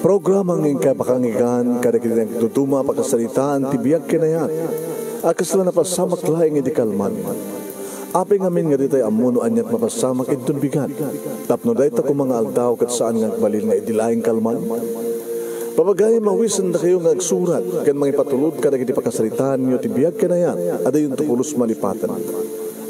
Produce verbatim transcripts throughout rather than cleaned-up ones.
Programa nga inkay pakanggan kadagiti nagduduma a pakasaritaan ti biag ken ayat a kasla napasamak laeng idi kalman. Apay ngamin nga ditay ammo no aniat mapasamak inton bigat, tapno dayta koma nga aldaw ket saan nga agbalin nga idi laeng kalman? Papagayam, awisendakayo nga agsurat ken mangipatulod kadagiti pakasaritaanyo ti biag ken ayat a dayonto pulos malipaten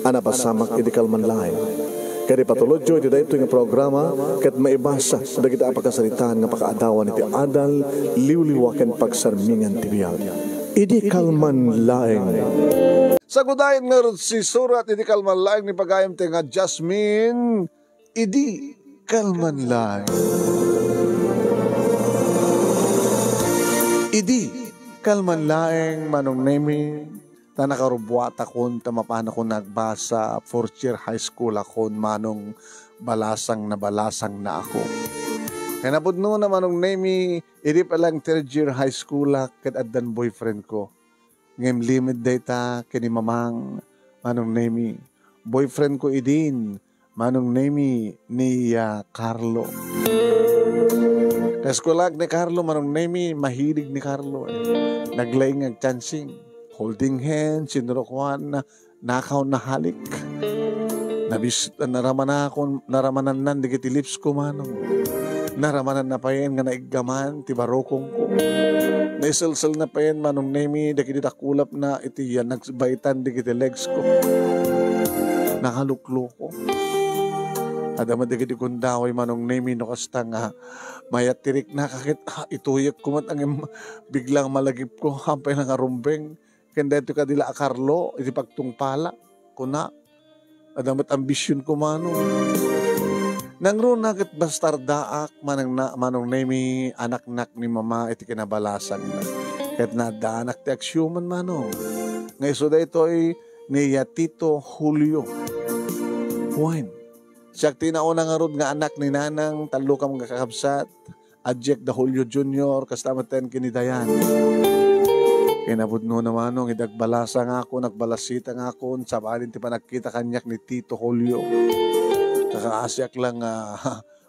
a napasamak idi kalman laeng. Ket ipatulodyo iti daytoy nga programa ket maibasa dagiti a pakasaritaan nga pakaadawan iti adal, liwliwa ken pagsarmingan ti biag. Idi kalman laeng. Sagudayen nga rud sisurat idi kalman laeng ni pagayam ti nga Jasmine, idi kalman laeng. Idi kalman laeng, Manong Nemi, ta nakarubuatakon ta mapanakon nga agbasa, fourth year high school akon, Manong, balasang na balasang na ako. Kinapudno na, Manong Nemi, idi pa lang third year high school ak ket addan boyfriend ko. Ngem limed dayta ken ni Mamang, Manong Nemi. Boyfriend ko idin, Manong Nemi, ni, ah, Carlo. Kaeskuelak ni Carlo, Manong Nemi, mahilig ni Carlo, eh. Naglaing nga agchancing. Holding hands, sinurokuan, nakaw na halik. Nabis-, naramanakon, naramanannan dagiti lips ko, Manong. Naramananna payen nga naiggaman ti barukongko. Naiselselna payen, Manong Nemi, dagiti dakulapna iti yan, nagbaitan dagiti legs ko. Nakalukloko. Adda met dagiti gundaway, Manong Nemi, no kasta nga mayat ti riknaka ket, ah, ituyekko met, ngem biglang malagipko, apay lang nga rumbeng. Ken daytoy kadi la a Carlo iti pagtungpala, kuna, adda met ambisionko, Manong. Nangruna ket bastardaak, Manang na-, Manong Nemi, anaknak ni Mama iti kinabalasangna. Ket naaddaanak ti agsiuman, Manong, nga isu daytoy ni, ah, Tito Julio. Wen, siak ti nauna ngarud nga anak ni Nanang, tallo kam nga kakabsat. Adiak da Julio Junior, kasta met ken ni Dayan. Kinapudno na, Manong, idi agbalasangakon, agbalasitangakon, sabali ti panagkita kaniak ni Tito Julio. Kakaasiak lang nga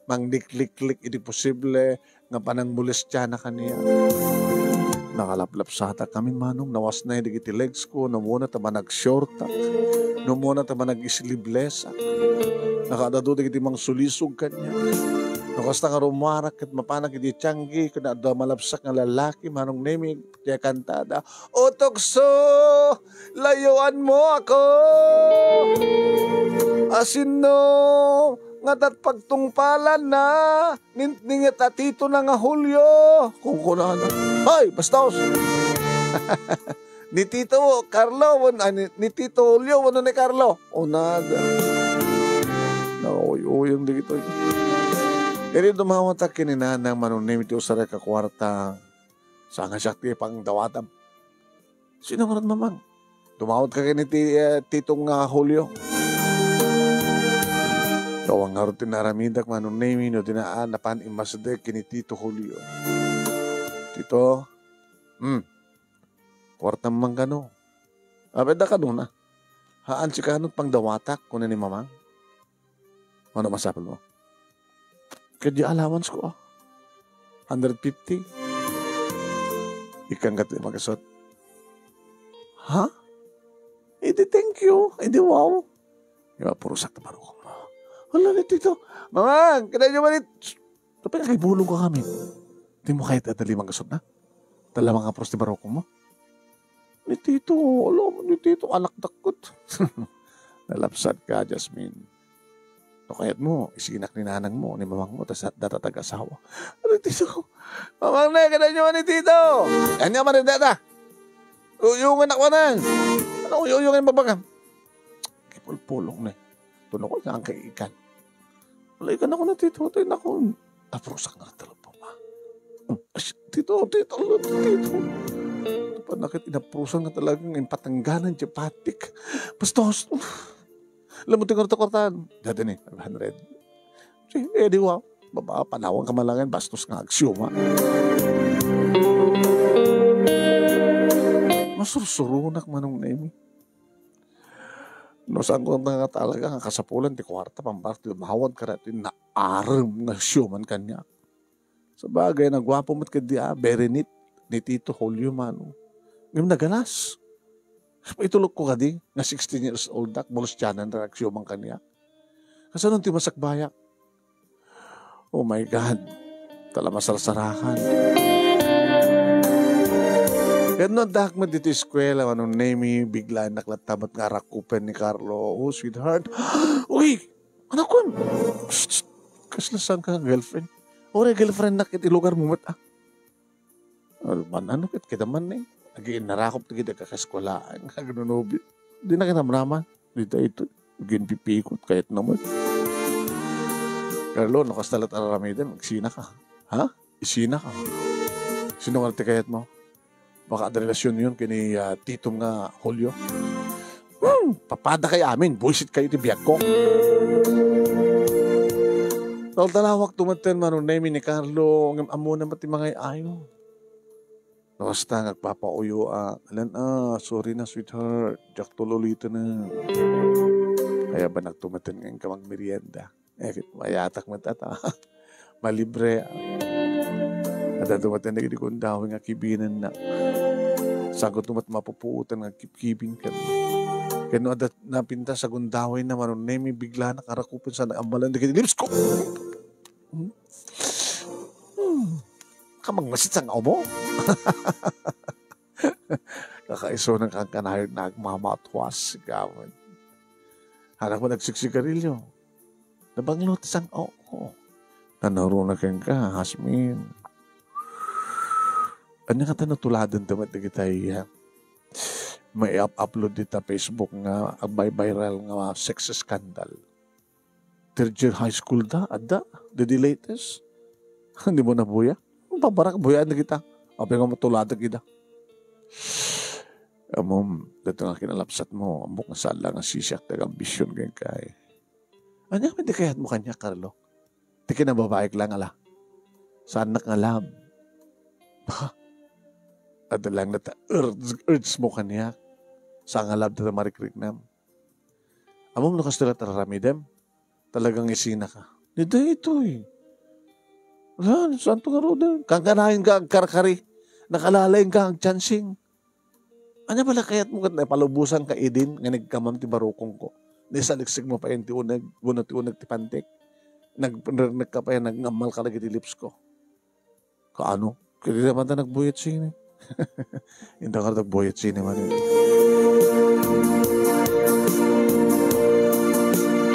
manglikliklik idi posible nga panangmolestiana kaniak. Nakalaplapsatak ngamin, Manong, nawasnay dagiti legs ko, no umuna ta manag-shortak, no umuna ta manag-sleevelesak. Nakaadado dagiti mangsulisog kaniak. No kasta nga rumuarak ket mapanak iti tianggi, ken adda malabsak nga lalaki, Manong Nemi, ti kantada, "O tukso, layuanmo ako! Asinno ngata ti pagtungpalanna, nin-, ninget a titona nga Julio," kunkunana. "Hoy, bastos!" "Ni Tito Carlo, wen-, ah, ni, ni Tito Julio, wenno ni Carlo?" Kunada. Nakauyuyong dagitoy. Idi dumawatak ken ni Nanang, Manong Nemi, ti usarak a kuarta, saan nga siak ti pangdawatam. "Sino ngarud, Mamang?" "Dumawatka ken ni ti-, eh, Titong, ah, Julio." Awan ngarud ti naaramidak, Manong Nemi, no di na, ah, napan immasdek ken ni Tito Julio. "Tito, hmm, kuartam man kano. Apay da kanona? Haan sika no pangdawatak," kuna ni Mamang. "Mano masapulmo?" "Ket diay allowance ko, ah. Hundred fifty." Ikkan ket ti magasut. "Ha? Idi thank you. Idi wow." Ipapurosak ti barukongmo. "Hala, ni Tito. Mamang, kadayo man it-," "Tapay nakibulong ka kami. Di mo kayat adali magasut na? Tala mga puros ti barukongmo." "Ni Tito, alam, ni Tito, anak dakot." "Nalabsatka, Jasmine. No kayatmo, isinak ni nanangmo, ni mamangmo, ta sa-, data tag-asawa." "Ni Tito, Mamang, ne, kadayo ni Tito." "Ania man data? Uyuyennak manen. Ano uyuyennak babagam?" Kipulpulong ne. Tuno ko nga ang kaikan. Wala ikan ako na, Tito. Tayo na ko. Napurusak na talapang, ah. "Ay, Tito, Tito, Tito." Panakit inapurusan nga talagang impatangganan ti patik. Bastos. Lamutin ko na kwartaan. Dada ni, five hundred. Si, eh, di wa. Baba, panawan ka malangan, bastos nga agsiuma. Masursurunak, Manong Nemi. No saan ko nga talaga nga kasapulan ti kuwarta, pambar ti lumawad ka dati naarem nga siuman kaniak. Sabagay, naguapo met kadi, ah, very neat ni Tito Julio, mano. Ngem nagalas. Itulokko kadi, nga sixteen years old ak, mulustianan ra agsiumang kaniak. Kasano ti masakbayak? Oh my God. Tala masarsarakan. Ket no addaak met ditoy eskuela, mano Nemi, bigla nak latta met nga arakupen ni Carlo. Oh, sweetheart. Uy! Ano kun? Shh, shh. Kasla saan ka, girlfriend? Ore, girlfriend na ket ilugar mo met, ah. Ano man, ano ket kita man, eh. Agi, narakop ti gid agkakaeskuelaan, nga agnonobio. Di na kinamnaman. Di ta ito. Ginpipikot, kayat naman. Carlo, no kasta la't aramidem, magsina ka. Ha? Isina ka. Sino nga ti kayat mo? Baka ada relasyon yun kini, ah, titom nga Julio. Hmm, papada kay amin, buisit kayo ti biag ko. Taltalawak tumaten, mano Nemi ni Carlo, ngem ammo na mati mangay ayo. No, basta nga agpapauyo, ah, alan, ah, sorry na, sweetheart, diak tululiten na. Kaya ba nagtumaten nga inka magmerienda? Eh, mayatak met ata. Malibre. Adda tumaten dagiti gundaway nga kibinenna. Saan ko tumat mapupuotan nga kibkibing ken. Ken no adda napintas a gundaway na, mano Nemi, bigla na karakupen sa naammalen dagiti lips ko. Hmm? Hmm. Kamangmasit sa nga umo. Kakaiso ng kangkanayon na agmamatwas, gawin. Anak mo nagsiksigarilyo. Nabanglo ti sang-o ko. Nanuruna kenka, Jasmine. Anya nga ta natuladan ti met dagitay, ah, mai-up-upload dita Facebook nga agbi-viral nga sex scandal. Third year high school da, adda, the, the latest. Hindi mo na buya? Ang pabarak, buyaan na kita. Apay nga matuladan kita. Amom, dito nga kinalapsat mo, ambok nga sala nga sisiak ti agambisyon kenka, eh. Anya met ti kayat mo kaniak, Carlo? Ti kinababaik lang, ala. Saanak nga love. Ha? Adda lang na ta urge, urge mo kaniak. Saan nga love ti marikriknam? Amom no kasta la't aramidem? Talagang isina ka. Ni daytoy. Wala, santo nga ruder. Kangkanayon ka agkarkari. Nakalalain ka agchancing. Anya bala kayat mo ket naipalubosan ka idin nga nagkamam ti barukong ko? Naisaliksik mo pay ti uneg, wenno ti uneg ti pantik. Nagnernek ka pay, nagngammal ka dagiti lips ko. Kaano? Ket di naman ta nagbuyat sini. Inda ka nagbuyat sini man.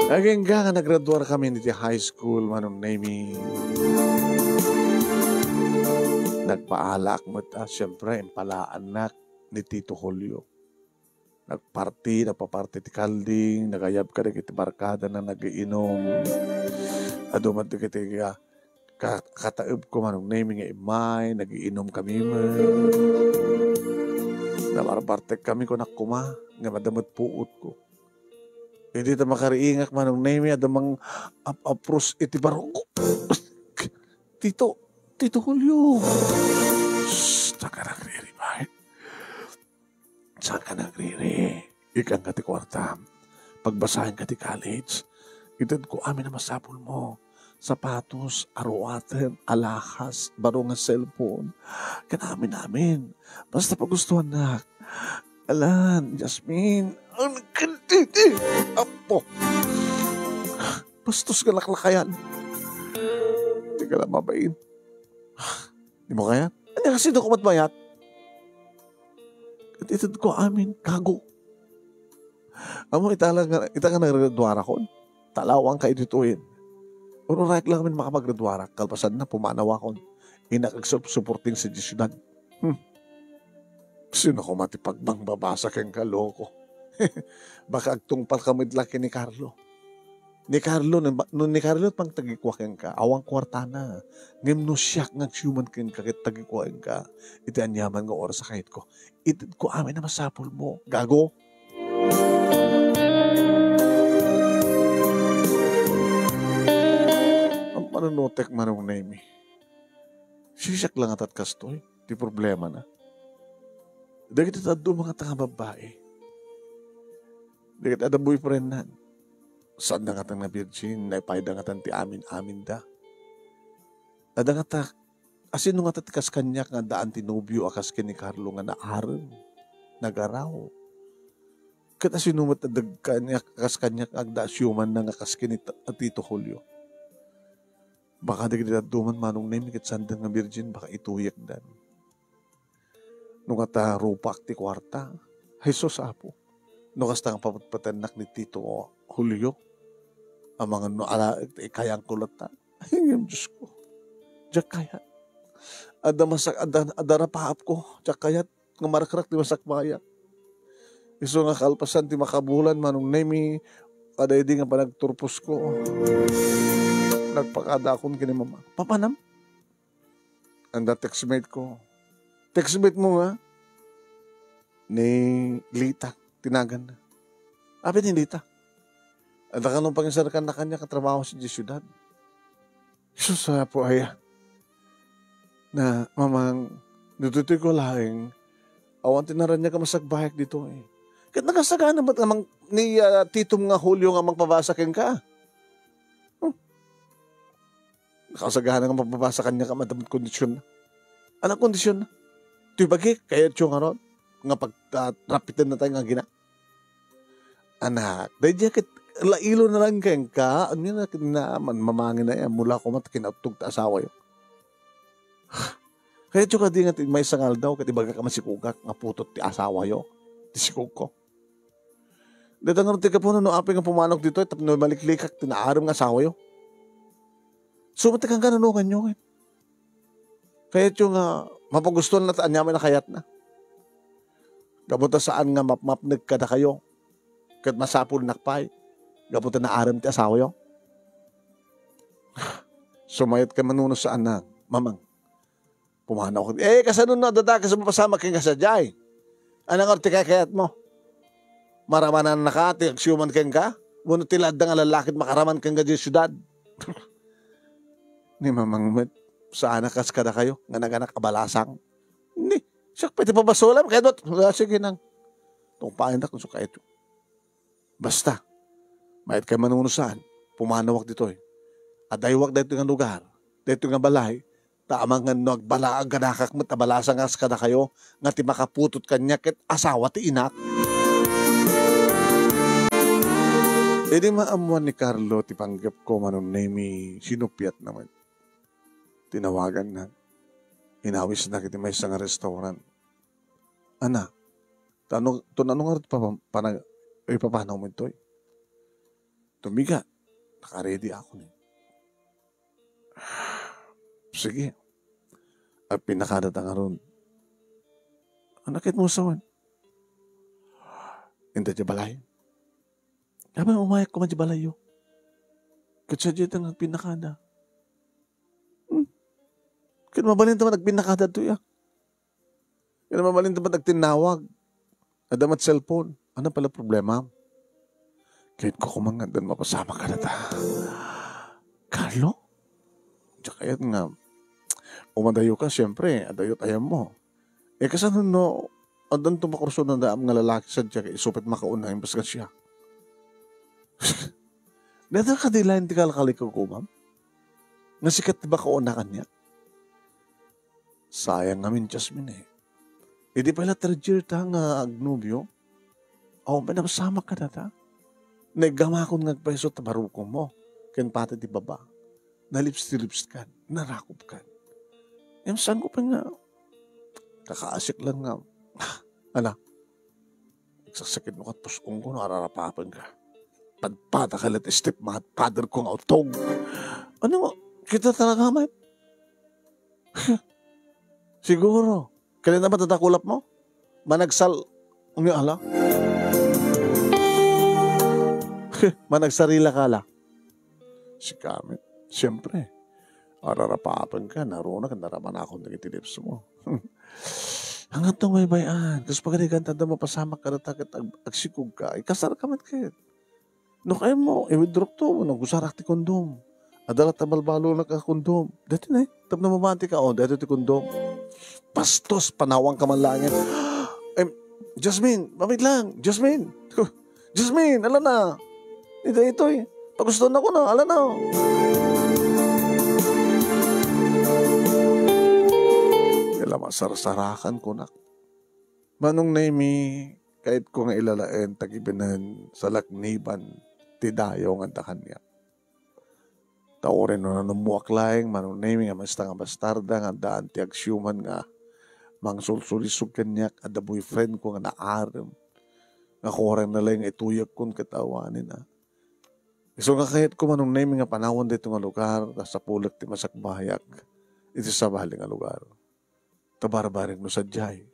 Agingga nga naggraduar kami iti high school, Manong Nemi. Nagpaalaak met, ah, siyempre, impalaannak ni Tito Julio. Nagparti, nagpaparti ti kalding, nagayab kadagiti barkada na nagiinom. Adu met dagiti, ah, ka-, kataeb ko, Manong Nemi, nga immay, nagiinom kami met. Nabarbartek kami, kunak koma, nga adda met puot ko. Idi ta makariingak, Manong Nemi, adda mang ap-apros iti barok ko. Tito, Tito Julio. Shh, taka nagririba. Saan ka nagriri? Ikkan ka ti kuartam. Pagbasahen ka ti college. Itedko amin a masapul mo. Sapatos, aruaten, alahas, baro nga cellphone. Ken amin-amin. Basta pagustuannak. Alan, Jasmine. Ang kandidi. Apo. Bastos nga laklakayan. Di ka lang mabain. Di mo kaya? Anya kasi ko matmayat? Ket itedko amin, gago. Amo, ita lang nga, ita nga naggraduarakon. Talawang ka iti tuin. Ururayek lang amin makapaggraduarak. Kalpasan na, pumanawakon. Inak agsup-, supporting sa syudad. Hmm. Sino ko mati pagbangbabasa ken kaloko? Baka agtungpal ka met laki ni Carlo. Ni Carlo, no, no ni Carlo pang tagikua kenka, awan kuartana. Ngem no siak nga agsiuman kenka ket tagikua kenka, iti aniaman nga oras a kayatko, itedko amin a masapul mo. Gago! Ang manunutek, Manong Nemi. Sisiak lang atat kastoy, ti problema na. Dagiti taddo mga tanga babae. Dagiti adda boyfriend nan. Saan da ngatan nga virgin, naipayda ngatan ti amin-amin da. Adda ngata Asino ngata ti kas kaniak nga addaan ti nobio a kas ken ni Carlo nga naarem, nagaraw? Ket asino met a dagkaniak a kas kaniak nga agda a siumanna nga kas ken ni Ta-, Tito Julio? Baka dagiti dadduma, Manong Nemi, ket sanda nga birgin, baka ituyekdan. No kata, rupak ti kuarta. Jesus, Apo. No kasta nga papatpatennak ni Tito Julio, amangan no ala, ikayangko latta. Ay, Diyos ko. Diak kayat. Adda masak-, adda, adda rapaapko. Diak kayat nga marakrak ti masakbayak. Isu nga kalpasan ti makabulan, Manong Nemi, kadaydi nga panagturposko. Nagpakadaakon ken ni Mama. Papanam? Anda textmate ko. Textmate mo nga? Ni Lita, ti naganna. Apay ni Lita? Adda kano pangisarkan na kaniak a trabaho sa siudad. Sus, Apo, aya. Na, Mamang, ditoy ko laeng, awan ti naraniag a masakbayak ditoy. Ket nakasagana met nga mang-, ni, ah, titom nga Julio nga mangpabasa kenka? Hmm. Nakasagana nga mangpabasa kaniak a madamot kondisyon na. Anong kondisyon na? Toy bagi, kayatyo ngarud nga pag-, ah, rapiten na tayo nga gina-, Anak, daydiay ket lailo na lang kenka, ania na, na, man-, mamangin na yan, mula ko met kinauttog ta asawayo. Kayatyo kadi nga ti maysa nga aldaw, ket ibagak a masikogak nga putot ti asawayo, ti sikogko. Dayta ngarud ti gapunan no apay nga pumanok ditoy, tapno maliklikak ti naarem nga asawayo. Sumatek kangka, nanunganyo, ket. Kayatyo nga mapagustuan na ta aniaman a kayatna. Gapu ta saan nga mapmapnek kadakayo, ket masapulnak pay, gapu ta naarem ti asawayo. Sumayat kay manuno saan na, Mamang. Pumanaw ka. Eh, kasano no adda dakes a mapasamak kenka sadiay? Ania ngarud ti kaykayatmo? Maramanannaka ti agsiuman kenka? Wenno ti la adda nga lalaki ti makaraman kenka diay siudad? Ni Mamang met, saan a kas kadakayo nga naganak a balasang. Ni, siak pay ti pabasolam, kayat met, ah, sige nang. Tungpaendak no kayatyo. Basta, mayat kay manuno saan, pumanawak ditoy. Adaywak daytoy nga lugar, daytoy nga balay, ta amangan no agbalaag kadakak met a balasang a kas kadakayo nga ti makaputot kaniak ket asawa ti inak. Idi maammuan ni Carlo ti panggepko, Manong Nemi, sinuppiatna met. Tinawaganna. Inawisna iti maysa nga restaurant. Anak, ta no, ta no ngarud pa-, panag-, ipapanawmo ditoy? Tumiga, nakaready ako ni. Sige. Agpinnakada ta ngarud. Anak, ket mo sawen? Inta diay balay. Apay, umayak koma diay balayyo. Ket sadiay ta nga agpinnakada. Hmm. Ket mabalin ta man agpinnakada ditoy, ah. Ket mabalin ta man agtinnawag. Adda met cellphone. Ania pay la problema? Ket ko koma nga addan mapasamak kadata. Carlo? Diak kayat nga umadayo ka, siempre, adayo ti ayammo. Eh, kasano no, addanto makursudan dayta nga lalaki sadiay ket isu pay ti makauna imbes nga siak? Dayta kadi laeng ti kalkalikagumam? Nga sika ti makauna kaniak? Sayang ngamin, Jasmine, eh. Idi pay la third year ta nga agnobio, awan pay napasamak kadata. Naigamakon nga agpaiso ta barukommo, ken pati ti baba. Nalips-ti-lips kan, narakop kan. Ngem saanko pay nga, kakaasik lang nga, ala, agsaksakit no kat pus-ongko no ararapapen ka. Padpada ka la ti stepfather ko nga utog. Ania, kita talaga met? Siguro. Kaya naman tatakulap mo? Managsal-, ania, ala? Managsarila ka la. Sika met, siyempre. Ararapapen ka, naruna ka, naramanakon dagiti lips mo. Hanggato baybay-an, kas pagarigan ta adda mapasamak kadata ket ag-, agsikog ka, ikasar ka met ket. No kayatmo, i-withdraw to, no, gusarak ti kondom. Adda latta balbalonak a kondom. Daytoy ne, tapno mamati ka, o, daytoy ti kondom. Bastos, panawan ka man laeng. Em, Jasmine, mamit lang. Jasmine. Jasmine, ala na. Itoy, itoy. Pagustuhan ako na, ala na. pasarsarakan kunak. Manong Nemi, kayatko nga ilalaen ta gibinen salakniban ti dayo nga adda kaniak. Ta uray no nanummoak laeng, Manong Nemi, nga maysa nga bastarda nga addaan ti agsiuman nga mangsulsulisog kaniak, adda boyfriend ko nga naarem, nga kurang na laeng nga ituyekon ket awanen a. Isu nga kayatko, Manong Nemi, nga panawan daytoy nga lugar, ta sapulek ti masakbayak iti sabali nga lugar. Ta barbarek no sadiay,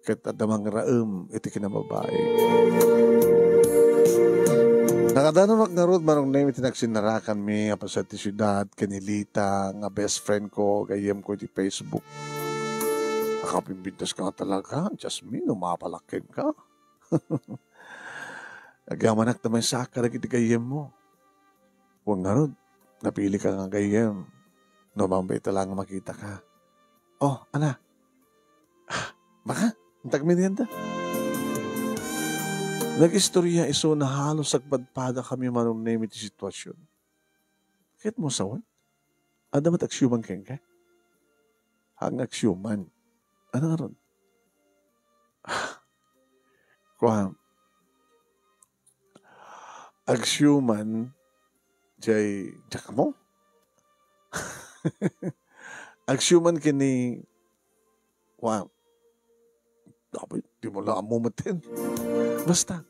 ket adda mangraem iti kinababbaig. Nakadanonak ngarud, Manong Nemi, ti nagsinnarakanmi a paset ti siudad ken ni Lita nga best friend ko, gayyemko iti Facebook. Nakapimpintas ka nga talaga, Jasmine, no mapalak kenka. Agyamanak ta maysa kadagiti gayyemmo. Wen ngarud, napili ka nga gayyem. No mabait ta lang makita ka. Oh, ana. Ah, baka, intag merienda. Nag-istorya isu na halos agpadpada kami, Manong Nemi, ti sitwasyon. Ket mo sawen? Adda met agsiuman kenka? Haan nga agsiuman. Ano nga ron? Kuan, agsiuman, jay, diak mo? Agsiuman kini, kuan, dapat, di mo lang mo matin. Basta,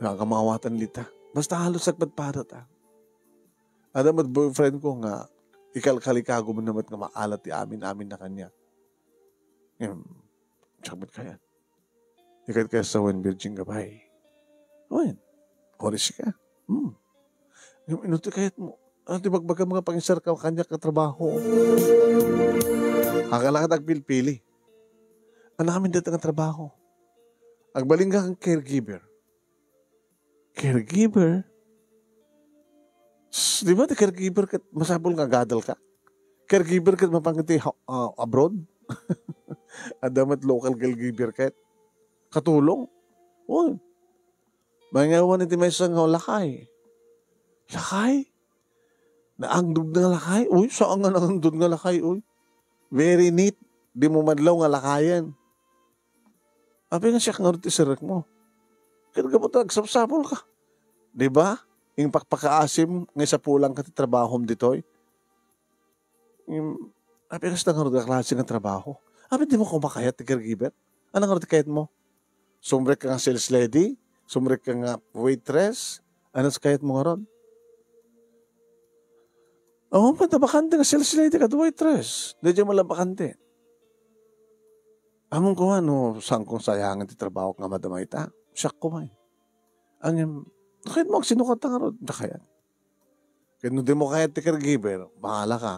nakakamaawatan dita. Basta halos agpadpada ta. Adda met boyfriend ko nga ikalkalikago met nga maalat ti amin-amin na kaniak. Ngem, siak met kayat. Ikat kayat sa wen virgin ka pay. Wen, oris ka. Hmm. Ngem, ino ti kayat mo? Ano ti bagbagam nga pangisar ka kaniak nga trabaho? Akalakat agpilpili. Anamin dita nga trabaho. Agbalin ka kang caregiver. Caregiver? S-, di ba ti caregiver ket masapul nga agadal ka? Caregiver ket mapanggep ti ha-, ah, abroad? Adda met local caregiver ket katulong? Oy. Mangawan iti maysa nga lakay. Lakay? Naangdod nga lakay? Uy, saan nga naangdod nga lakay, uy? Very neat. Di mo madlaw nga lakayen. Apay nga siak ngarud ti sirrek mo. Ket gapu ta agsapsapul ka. Di ba? Ing pakpakaasim nga isapulan ka ti trabahom ditoy. Im, apay kasta ngarud a klase nga trabaho? Apay di mo kumakayat ti caregiver? Ano ngarud ti kayat mo? Sumrek ka nga sales lady? Sumrek ka nga waitress? Ano sa kayat mo ngarud? Oh, pwede bakante nga sales lady kad waitress. Di dyan mo lang bakante. Amon ko ano, saan kong sayangan ti trabaho nga madama ita? Siak ko man. Ang, em, kayat mo agsinukat ta ngarud? Di kayat. Ket no di mo kayat ti caregiver, bahala ka.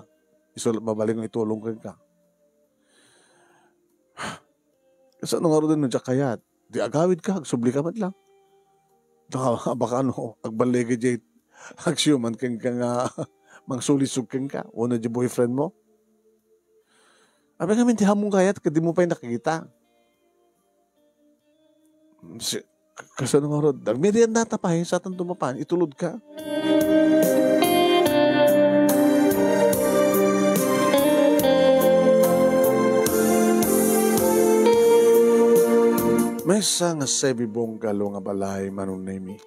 Isul-, mabalin nga itulong kenka. Kasano ngarud no diak kayat? Di agawid ka, agsubli ka met lang. Baka, baka no, agbaligi di agsiuman kenka nga mangsulisog kenka. Una di boyfriend mo. Abi ngamin ti hamong kayat, ket di mo pay nakita. Si, kasano ngarud? Agmerienda ta pay, satan tumapan, itulod ka. Maysa nga sebi bungalow nga balay, Manong Nemi.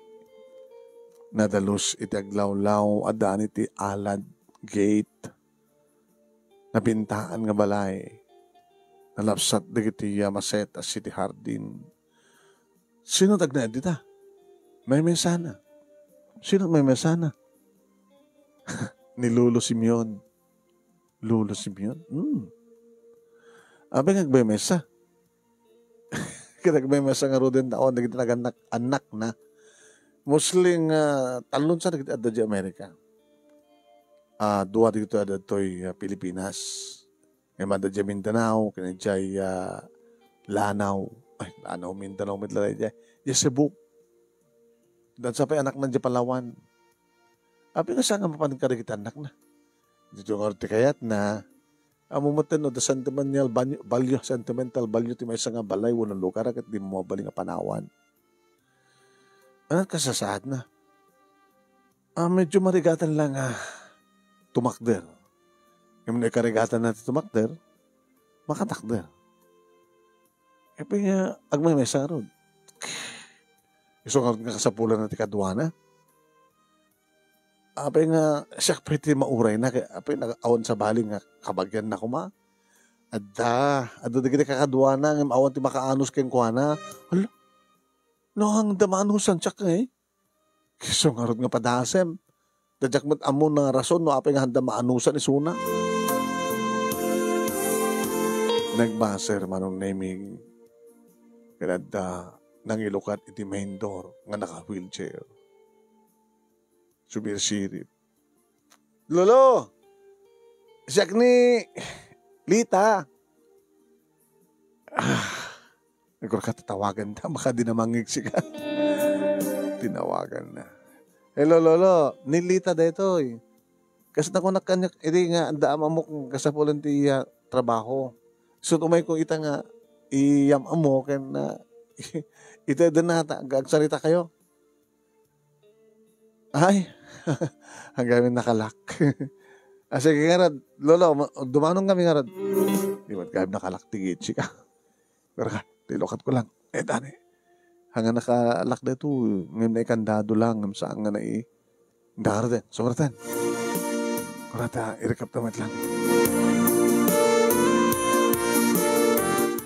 Nadalus iti aglawlaw, addaan iti alad, gate. Napintaan nga balay. Nalapsat dagiti, ah, maset a siti hardin. Sino ti agnaed dita? Maymay sana. Sino ti maymay sana? Ni Lolo Simeon. Lolo Simeon? Hmm. Abi nga agmaymaysa. Ket agmaymaysa ngaruden taon dagiti nagannak-, annakna. Mostly nga tallo sa dagiti adda di Amerika. Ah, dua dagitoy adda toy, ah, Pilipinas. Ngem adda di Mindanao, ken idiay, ah, Lanao. Ay, Lanao, Mindanao, met la idiay. Idiay Cebu. Dansa pay anakna di Palawan. Apay nga saan nga mapan kadagiti annakna? Dito nga ti kayatna, ammo met no, the sentimental value, value, sentimental value ti maysa nga balay wenno lugar ket di mo mabalin nga panawan. Ano kasasaadna? Ah, medyo marigatan lang, ah, tumakder. Ngem no ikarigatanna ti tumakder, makatakder. Apay nga agmaymaysa ngarud. Isu ngarud nga kasapulanna ti kaduana. Apay nga siak pay ti maurayna, ket apay nga awan sabali nga kabagianna koma. Adda, adda dagiti kakaduana ngem awan ti makaanus kenkuana. Hala, no, haanda maanusan, siak ngay. Isu ngarud nga padasem. Diak met ammo nga rason no apay nga haanda maanusan isuna. Nagbaser Manong Neming ket adda nangilukat iti main door nga naka-wheelchair. Sumirsirip. "Lolo! Siak ni Lita." Ah, nagkurka tatawagan ta, baka di na mangigsika. Tinawagan na. "Hello, Lolo. Ni Lita daytoy. Kas nakunak kaniak, idi nga adda amok kasapulan ti iya trabaho. Isut' umay ko ita nga iyam-ammo ken, ah, ita denata, agsarita kayo." Ay, agayam nakalak. Ah, sige ngarud, Lolo, ma-, dumanon kami ngarud. Di met gayam nakalak ti gate, sika. Pero ka, tilokatko lang. Eh, tani. Hanga nakalak dayto, ngem naikandado lang, ngem saan nga nai-, Darden, subratan. Kurata, irikapta met lang.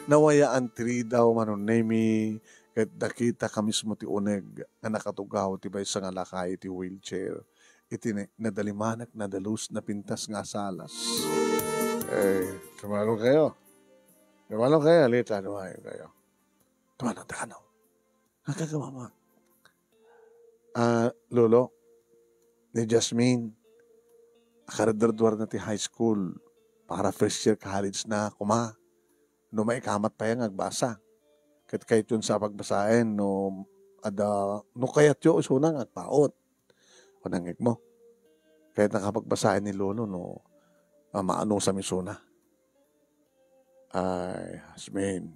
Nawayaan ti ridaw, Manong Nemi, ket nakitaka mismo ti uneg nga nakatugaw ti maysa nga lakay iti wheelchair iti na-, nadalimanak, nadalus, napintas nga asalas. Eh, dumano kayo. Dumano kayo, Lita, dumano kayo. Dumano, dakano. Agkakamama. Ah, Lolo, ni Jasmine, akaradradwarna ti high school, para first year college na koma. No maikamat pay nga agbasa. Ket kayatyon sa pagbasaen no adda, no kayatyo isuna nga agpaut. Kunangegmo. Kayatna nga pagbasaen ni Lolo no, ah, maanusam isuna. Ay, Jasmine.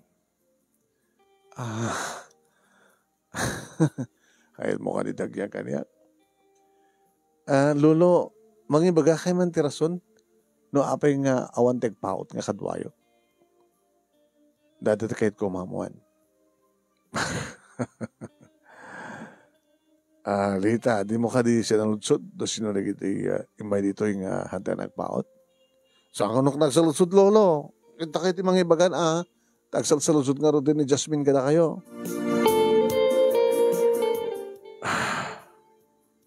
Ah. Kayatmo kadi ti agyang kaniak? Ah, Lolo, mangibagakay man ti rason no apay nga awan ti agpaut nga kaduayo. Dada ti kayatko maammuan. Ah, Lita, dimo kadi sinaludsod no sino dagiti, ah, immay ditoy nga haantayo nga agpaut? Saan ko nagsaludsod, Lolo? Ket dakayo ti mangibagan, ah, ta agsalsaludsod ngarud ni Jasmine kadakayo.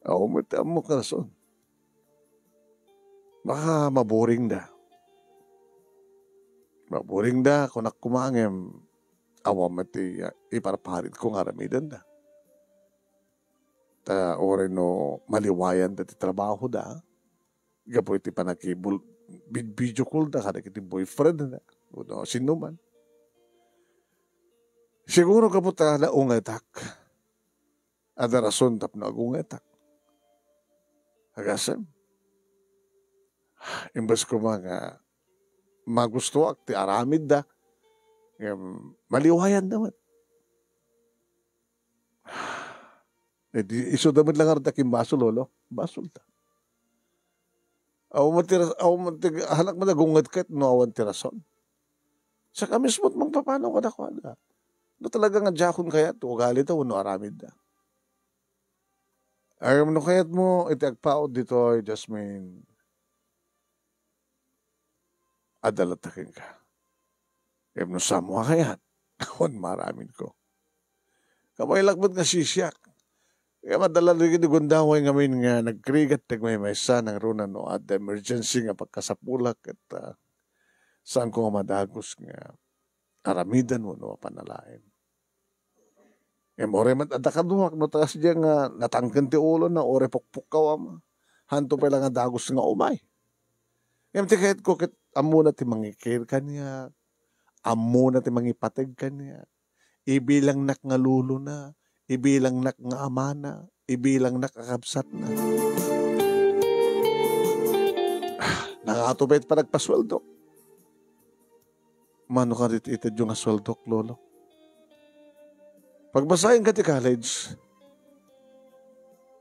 Awan met ti ammok nga rason. Baka maboringda. Maboringda, kunak koma ngem awan met ti, ah, iparparitko nga aramidenda. Ta uray no maliwayanda ti trabahoda, gapu iti panagkibul-, vid-, video call da kadagiti boyfriend da, wenno sinuman. Siguro gapu ta naungetak, adda rason tapno agungetak. Agasem, imbes koma nga magustoak ti aramidda, ngem maliwayanda met. Eh, di, isuda met la ngarud a kimbasol, Lolo. Basolda. Awan met ti ras-, awan met ti, hanak met agunget ket no awan ti rason. Saka mismo ti mangpapanaw kadakuada. No talaga nga diakon kayat, ugalida wenno aramidda. Ngem no kayatmo iti agpaut ditoy, Jasmine, adda latta kenka. Ngem no saanmo a kayat, awan maaramidko. Kabaelak met nga sisiak. Kaya madala dagiti gundaway ngamin nga nagrigat ti agmaymaysa, nangruna no adda emergency nga pagkasapulak ket, ah, saanko nga madagus nga aramiden wenno panalaen. Ngem uray met adda kaduak, no ta kasdiay nga natangken ti ulona, uray pukpukkaw a ma-, hanto pay la nga dagus nga umay. Ngem ti kayatko ket ammona ti mangikir kaniak, ammona ti mangipateg kaniak. Ibilangnak nga lolona, ibilangnak nga amana, ibilangnak a kabsatna. Nangato pay ti panagpasueldok. Mano kadi ti itedyo nga sueldok, Lolo? Pagbasaenka ti college,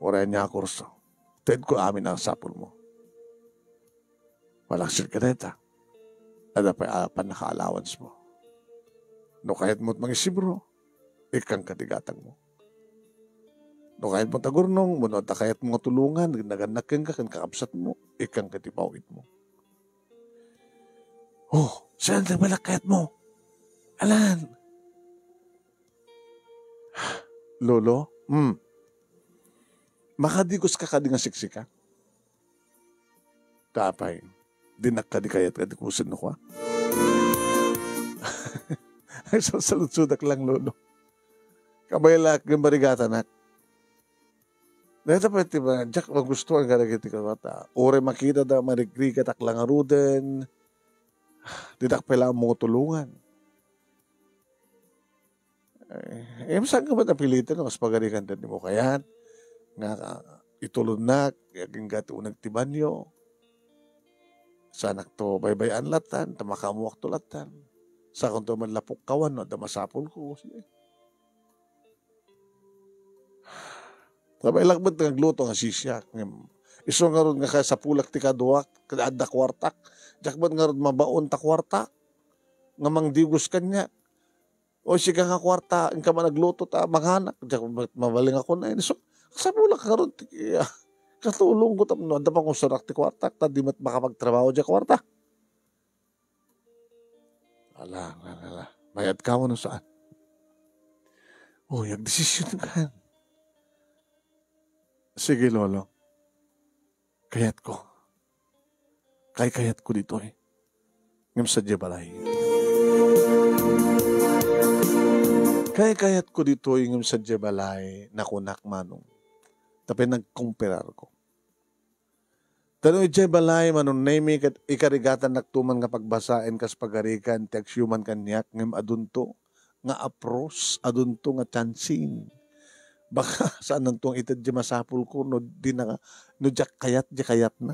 uray ania a kurso, tedko amin a sapulmo. Malaksid ka dayta. Adda pay a pannaka-allowance mo. No kayatmo ti mangisibro, ikkan kadi gatangmo. No kayatmo ti agurnong, wenno adda kayatmo nga tulongan, nagannak kenka ken kakabsatmo, ikkan kadi pawitmo. Oh, saan ti balak kayatmo? Alan! Lolo? Hmm. Makadigoska kadi nga siksika? Apay, dinak kadi kayat nga digusen no kua? Ay, sasaludsodak lang, Lolo. Kabaelak, ngem marigatanak. Dayta pay ti ba, diak magustuhan kadagiti kasta. Uray makitada, marigrigatak la ngaruden, didak pay la ammo nga tulongan. Eh, eh, saan ka ba napilitan no kas pagarikan ti mo kayat? Nga, ah, itulonnak, agingga ti uneg ti banio. Saanakto baybay-an lattan, ta makaammoakto lattan. Saankonto man la pukkawan no adda masapulko. Sige. Kabaelak met nga agluto nga sisiak. Ngem, isu ngarud nga kasapulak ti kaduak, ket adda kuartak. Diak met ngarud mabaon ta kuarta nga mangdigos kaniak. O, sika nga kuarta, inka man agluto ta manganak. Diak met mabalin nga kunam. So, kasapulak ngarud ti, ah, katulongko tapno adda pangusarak ti kuartak, ta di met makapagtrabaho diay kuarta. Ala, ala, ala. Mayat ka wenno saan? Uy, agdesisyonkan. Sige, Lolo. Kayatko. Kaykayatko ditoy. Ngem sadiay balay. Kaykayatko ditoy ngem sadiay balay, nakunak, Manong. Tapno nagkumperarko. Ta no idiay balay, Manong Nemy, ket ikarigatan nakto man nga pagbasaen kas pagarikan ti agsiuman kaniak, ngem adunto nga apros, adunto nga tiansin. Baka saananto nga ited diay masapulko no di na, no diak kayat, diay kayatna.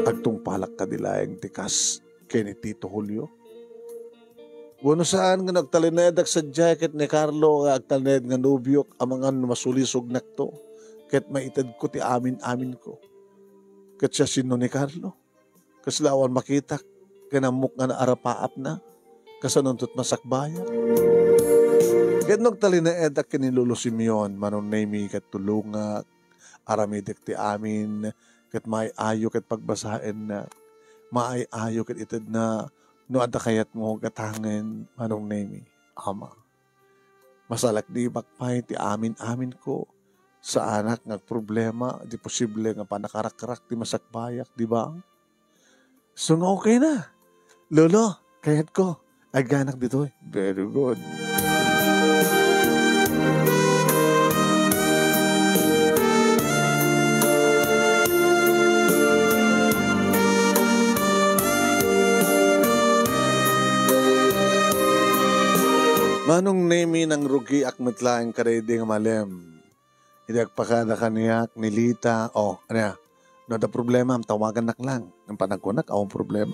Agtungpalak kadi laeng ti kas ken ni Tito Julio. Wenno saan nga nagtalinaedak sadiay ket ni Carlo nga agtalinaed nga nobiok amangan no masulisognakto ket maitedko ti amin-aminko. Ket siasino ni Carlo? Kasla awan makitak ken ammok nga naarapaapna. Kasanonto ti masakbayak. Ket no agtalinaedak ken ni Lolo Simeon, Manong Nemy, ket tulongak, aramidek ti amin, ket maay-ayo ket pagbasaenna, maay-ayo ket itedna, no adda kayatmo gatangen, Manong Nemy, Ama. Masalaknibak pay ti amin-aminko. Saanak nga agproblema, di posible nga pannakarakrak ti masakbayak, di ba? So nga okay na. Lolo, kayatko. Agyanak ditoy. Very good. Manong Nemy, nangrugiak met laeng kadaydi nga malem. Idi agpakada kaniak ni Lita, o, ania, no adda problema, tawagannak lang. Ngem panagkunak, awan problema.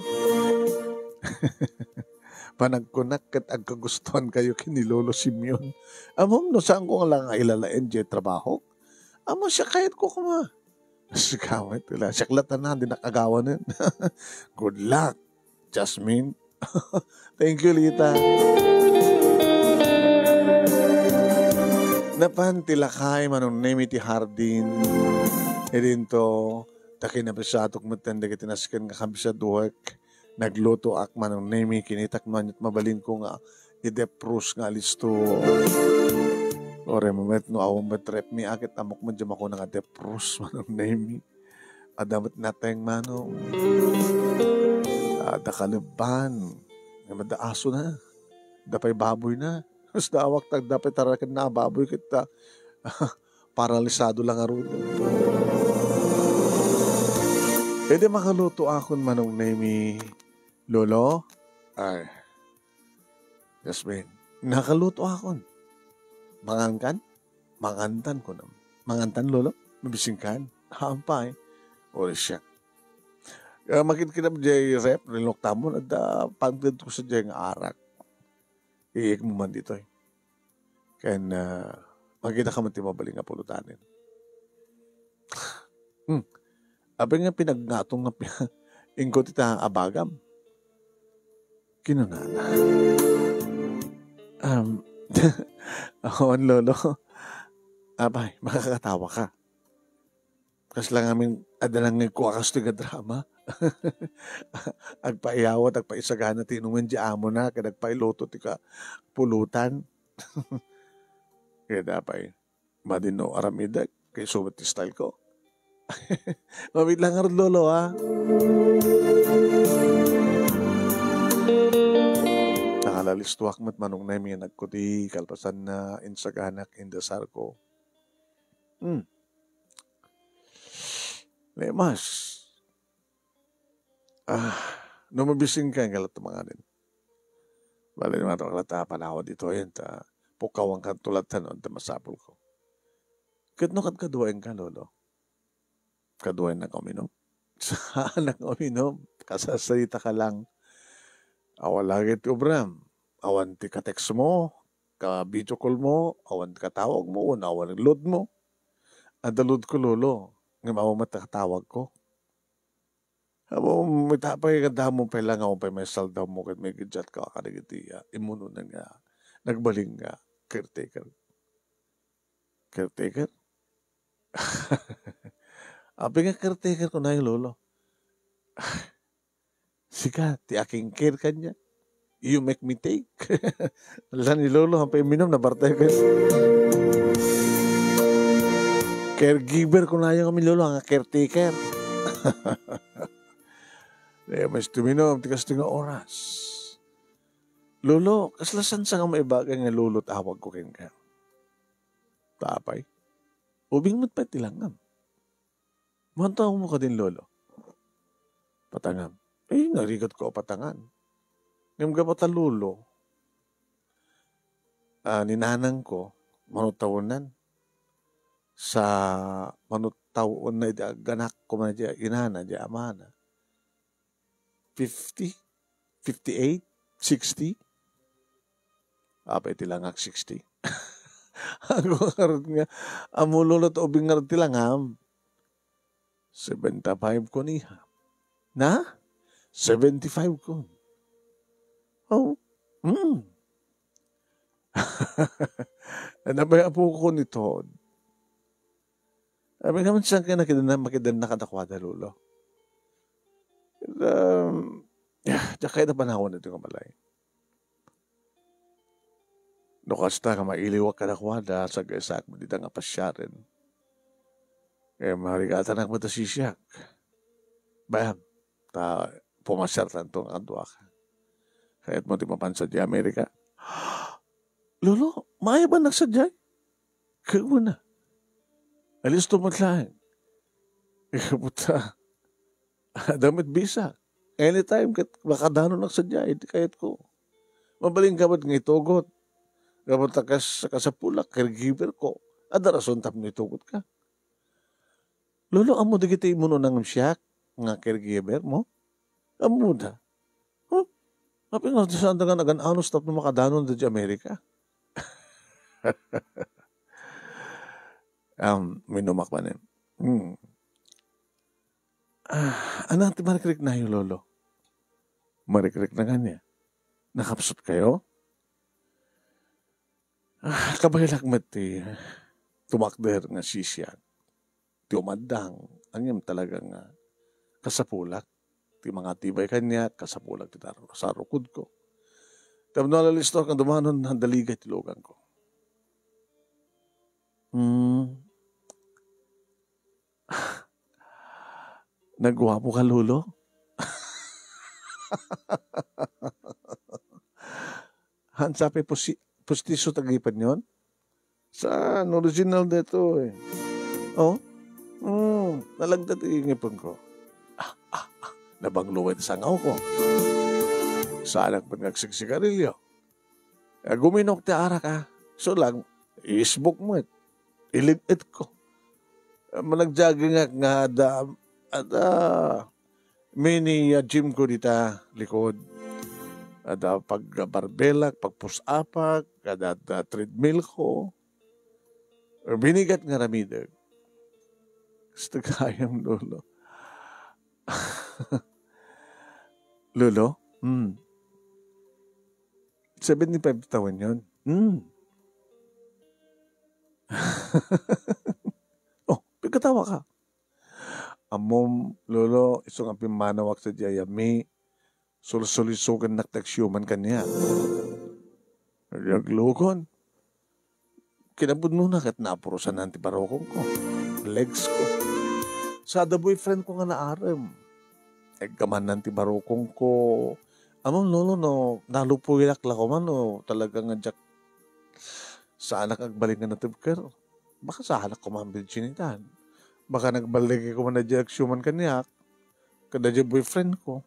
Panagkunak ket agkagustoankayo ken ni Lolo Simeon. Ammom no saanko nga lang ilalaen diay trabahok? Ammom, siak kayatko koma. Siak met, wala. Siak la tanan, dinak agawanen. Good luck, Jasmine. Thank you, Lita. Napan ti lakay, Manong Nemy, ti hardin. Idinto, ta kinabisatok metten dagiti nasken nga kabisaduek. Naglutoak, Manong Nemy, kinitak no aniat mabalinko nga idepros nga alisto. Uray met no awan met ref mi, a, ket ammok met diay makuna nga depros, Manong Nemy. Adda met nateng, Manong. Adda kalebban. Ngem adda asona. Adda pay baboyna. Kasla awak ta adda pay tarakenna a baboy ket, ah, paralisado la ngarud. Idi makalutoakon, Manong Nemy, Lolo? Ay. Jasmine, nakalutoakon. Mangankan? Mangantan, kunam. Mangantan, Lolo? Mabisinkan? Hampay. Uray siak. Ah, makitkitam diay ref, rinluktamon, adda pangted ko sadiay nga arak. Iik mo man ditoy. Ken, ah, makita ka man ti mabalin nga pulutan. Hmm. Apay nga pinagngatong nga pi-, inko ti ta abagam. Kinunana, "Um, awan, Lolo. Apay, makakatawa ka. Kasla ngamin adda nangngegko a kastoy nga drama. Agpaiyawat, agpaisagana ti inumen ti amona, ket agpailuto ti kapulutan." Ket apay, madi no aramidek, kay isu met ti style ko. Mabiit lang ngarud, Lolo, ha? Nakalalistuak met manong naiminagko ti kalpasanna, insaganak, indasarko. Hmm. Lemas. Ah, no mabisinka, inggala tumanganin. Bale, matawag la ta panawad ito, yun, ta pukawan ka tulatan, no, ta masapul ko. Ket no, kad-, kaduaen ka, Lolo? Kaduaen na ka uminom? Saan na ka uminom? Kasasarita ka lang. Awan lagi ti obram. Awan ti ka-text mo, ka-video call mo, awan ti katawag mo, wenno awan load mo. Adda load ko, Lolo. Ngem awan met ti katawag ko. Apo, ita pay, kadamo pay lang, awan pay maisaldawmo ket maigiddiat ka kadagiti, ah, immunonan nga nagbalin nga caretaker. Caretaker? Apay nga caretaker, kunayo, Lolo. Sika, ti aking care kaniak. You make me take. Ala ni Lolo, hampay imminum, nabartay ket. Caregiver, kunayo ngamin, Lolo, nga caretaker. Dayta met ti uminum ti kastoy nga oras. Lolo, kasla saan nga maibaga nga Lolo ti awag ko kenka? Ta apay, ubing met pay ti langngam. Maantaw mo kadin, Lolo? Patangam. Eh, narigat ko a patangan. Ngem gapu ta, Lolo, ah, ni nanang ko, manut tawenan. Sa manut tawen na idi agganak ko man di inana, di amana. Fifty? Fifty-eight? Sixty? Apay ti langak, sixty? Ako ngarud nga, ammom, Lolo, ta ubing ngarud ti langam. Seventy-five ko, iha. Na? Seventy-five ko. Oh, mm. Ano ba yung apo ko ni Todd? Apay ngamin, saan kayo nakidan-, makidanna kadakuada, Lolo? Um, ya, diak kayo napanawan ito nga balay. No kasta nga mailiwak kadakuada, sagaysaak met dita nga pasiaren. Eh, marigatanak met a sisiak. Bayam, ta pumasiartanto nga kaduak. Kayatmo ti mapan sadiay Amerika? Lolo, maayabannak sadiay? Kauna. Alisto met laeng. Ikaw, puta. Adda met bisa. Anytime, ket makadanonak sadiay, iti kayatko. Mabalin ka met nga itugot. Gapu ta kas-, kasapulak, caregiver ko. Adda rason tapno itugot ka. Lolo, ammo dagiti immuno nang siak nga caregiver mo? Ammoda. Huh? Apay nga, saan da nga nagan-anos tapno makadanon da di Amerika? Um, minumak manen. Hmm. Ah, anang ti marikriknayo, Lolo? Marikrikna kaniak. Nakapsut kayo? Ah, kabaelak met ti tumakder nga sisiak. Ti umaddang, ngem talaga nga kasapulak ti mangatibay kaniak, kasapulak ti tar-, sarukodko. Tapno alalisto nga dumanon, nadaligay ti luganko. Hmm. Nagguapo ka, Lolo? Hansa pay pusi-, pustiso tagipanyon? Saan? Original daytoy. Oh? Hmm, nalagda ti ngipon ko. Ah, ah, ah. Nabanglo ti sangaw ko. Saanak met nga agsigsigarilyo. Ah, guminok ti arak, ah. So lang, isbok met. Ilig-et ko. Ah, managjogging ak nga ada, ada mini, ah, gym ko dita likod. Ada pag-barbellak, pag-push-upak, ada, ada treadmill ko. Binigat nga aramidek. Gusto kayam, Lolo. Lolo? Hmm. Seventy-five tawen yun. Hmm. Oh, pagkatawa ka. Ammom, Lolo, isu nga pimmanawak sadiay a May, sulsulisogennak ti agsiuman kaniak. Aglugon. Kinapudnona ket napurosanan ti barukongko, legs ko. Sada boyfriend ko nga naarem. Agkamannan ti barukongko. Ammom, Lolo, no nalupoyak la koma no talaga nga diak saanak agbalin nga natibker. Baka saanak koma virginidad. Baka nagbaligi koma na diay agsiuman kaniak. Kada diay boyfriend ko.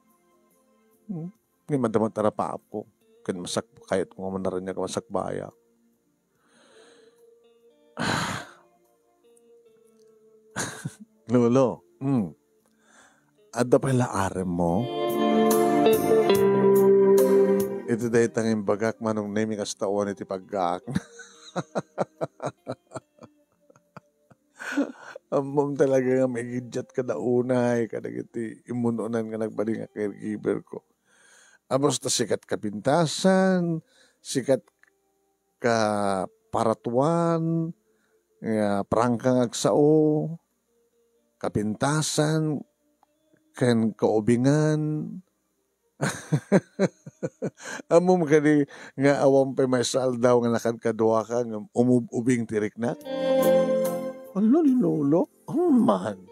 Hmm. Ngem adda met arapaapko. Ken masak-, kayatko nga manaraniak a masakbayak. Lolo, hmm. Adda pay la aremmo? Iti dayta nga imbagak, Manong Nemi, kasta awan iti paggaak. Ammom talaga nga maigiddiat kada unay, kadagiti immun-unan nga nagbalin nga caregiver ko. A, basta sikat kapintasan, sikat kaparatuan, nga prangka nga agsao, kapintasan, ken kaubingan. Ammom kadi nga awan pay maysa aldaw nga nakadkaduaka ngem umub-ubing ti riknak? Ala ni Lolo, amman.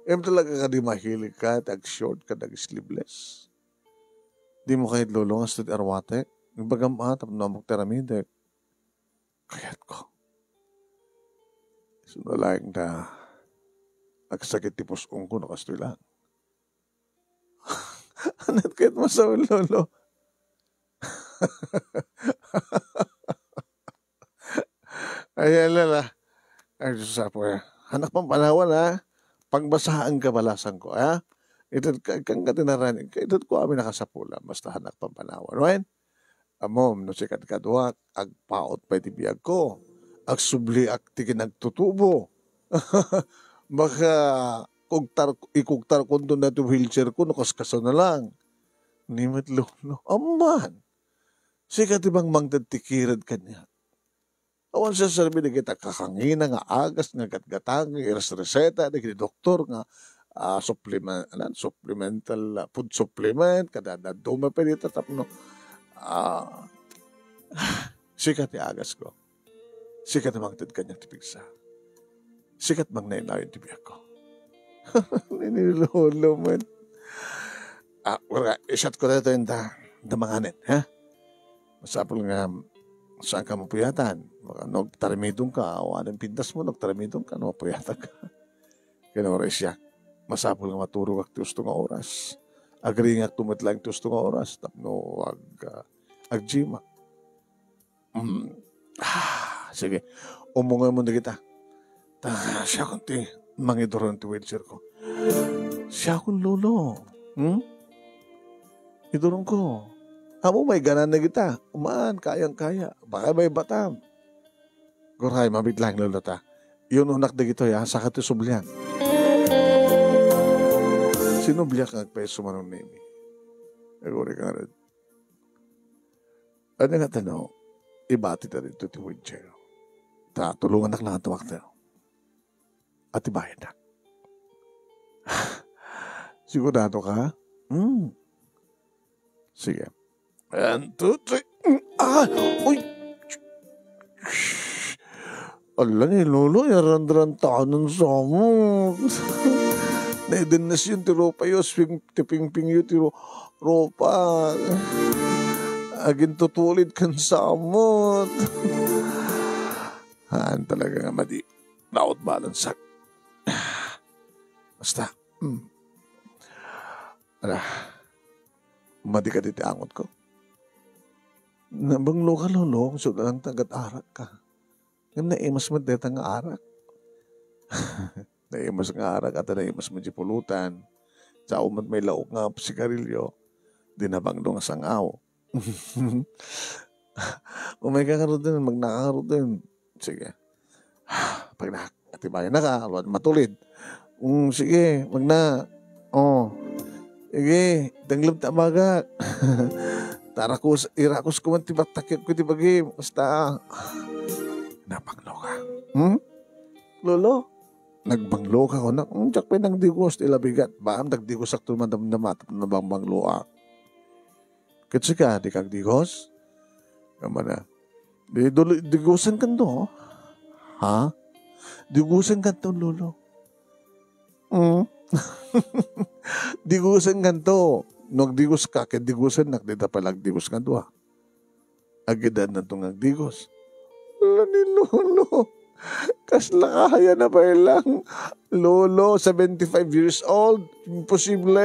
Em, talaga kadi mahilig ka, ti ag-short, kadi ag-sleeveless? Dimo kayat, Lolo, nga isu ti arwatek? Ibagam a, tapno ammok ti aramidek. Kayatko. Isu laeng ta agsakit ti pus-ongko no kastoy laeng. Aniat kayat masawen, Lolo? Ay, alala. Ay, Diyos, apo, eh. Anak pampanawan, ha? Pagbasaanka balasangko, ha? Ited ka, kan ka tinaran, ited ko amin nakasapula, basta anak pampanawan. Wen? Ammom, no sikat kaduak, agpaut pay ti biagko. Agsubliak ti kinagtutubo. Baka kugtar, ikugtar kunto na ti wheelchair ko, no kaskasano lang. Ni met, Lolo. Amman. Sika ti mangmangted ti kired kaniak. Awan serserbi dagiti kakangina nga agas nga gatgatang, iresreseta dagiti doktor nga, ah, suplemen-, anan, supplemental, ah, food supplement, kada dadduma pay dita tapno, ah, sika ti agasko. Sika ti mangted kaniak ti pigsa. Sika ti mangnayon-nayon ti biagko. Ni, ni Lolo met. Ah, wala, i-shot ko daytoy inta, inta manganen, ha? Masapul nga, saan ka mapuyatan? Baka no, agtarimidong ka, awanen pintas mo, no, agtarimidong ka, no, mapuyatan ka. Kaya wala siya. Masapul nga maturog ak ti usto nga oras. Agringak tumet lang ti usto nga oras, tapno ag, ah, agjima. Mm. Ah, sige. Umungay mo na kita. Ta, siya kun ti mangiduron ti wheelchair ko. Siya kun, Lolo. Hmm? Iduron ko. Amo, may ganan na kita. Uman, kayang-kaya. Baka may batam. Guray, mabit lang, Lolo, ta. Iununak dagitoy, ha? Saka ti sublian. Sinubliak nga agpaiso Manong Nemi. Aguri ka nga rin. Ania nga tano, ibati ta dito ti wheelchair. Ta, tulunganak lang tumakter. At ibayad na. Sigurado ka? Hmm. Sige. One, two, three. Ah! Uy! Ala ni Lolo, yarandaran tanan sa amon. Naidennes yun ti rupa yo, swing, ti pingping yo, ti ru-, rupa. Agintutulid kan samot. Haan talaga nga madi. Naot balansak. Basta. Hmm. Ala. Madi kadi ti angot ko. Nabanglo ka, Lolo, so lang tagat arak ka. Ngem naimas met deta nga arak. Naimas nga arak, ata naimas met di pulutan. Sao met may laok nga sigarilyo, di nabanglo nga sang-aw. Umay ka ngaruden, magnaka ngaruden. Sige. Pagnak, atibayan na ka, awan matulid. Mm, sige, magna. Oh. Sige, tanglep ta bagak. Tarakus, irakus ko man ti batakek ko ti bagim. Basta, nabanglo ka. Hmm? Lolo, nagbanglo ka ko na. Hmm, diak pay nagdigos, ti labigat. Baam, nagdigosak to madamdama, tapno nabangbangloak. Ket sika, di ka agdigos? Kamana, di, dul-, digusen kanto. Ha? Digusen kanto, lolo. Mm. Digusen kanto. No agdigos ka, ket digusennak, dita pay la agdigos nga dua. Agidanna to nga agdigos. Ala ni lolo. Kasla kaya na pay lang. Lolo, seventy-five years old. Imposible.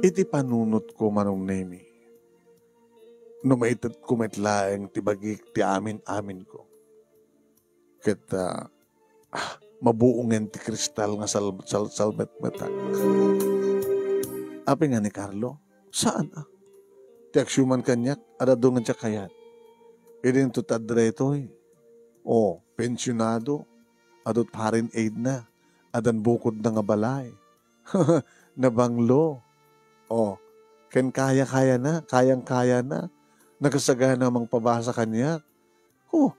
Iti panunot ko, Manong Nemi, no maited ko met laeng ti bagik ti amin-amin ko. Ket, ah, ah, mabuongen ti kristal nga sal-, sal-, salmetmetak. Apay nga ni Carlo? Saan, ah? Ti agsiuman kaniak, adda dua nga diak kayat. Idinto ti adda daytoy. O, pensionado, adda foreign aid na, addan bukodna nga balay. Nabanglo. O, ken kaya-kaya na, kayang-kaya na. Nakasagana mangpabasa kaniak. Oh,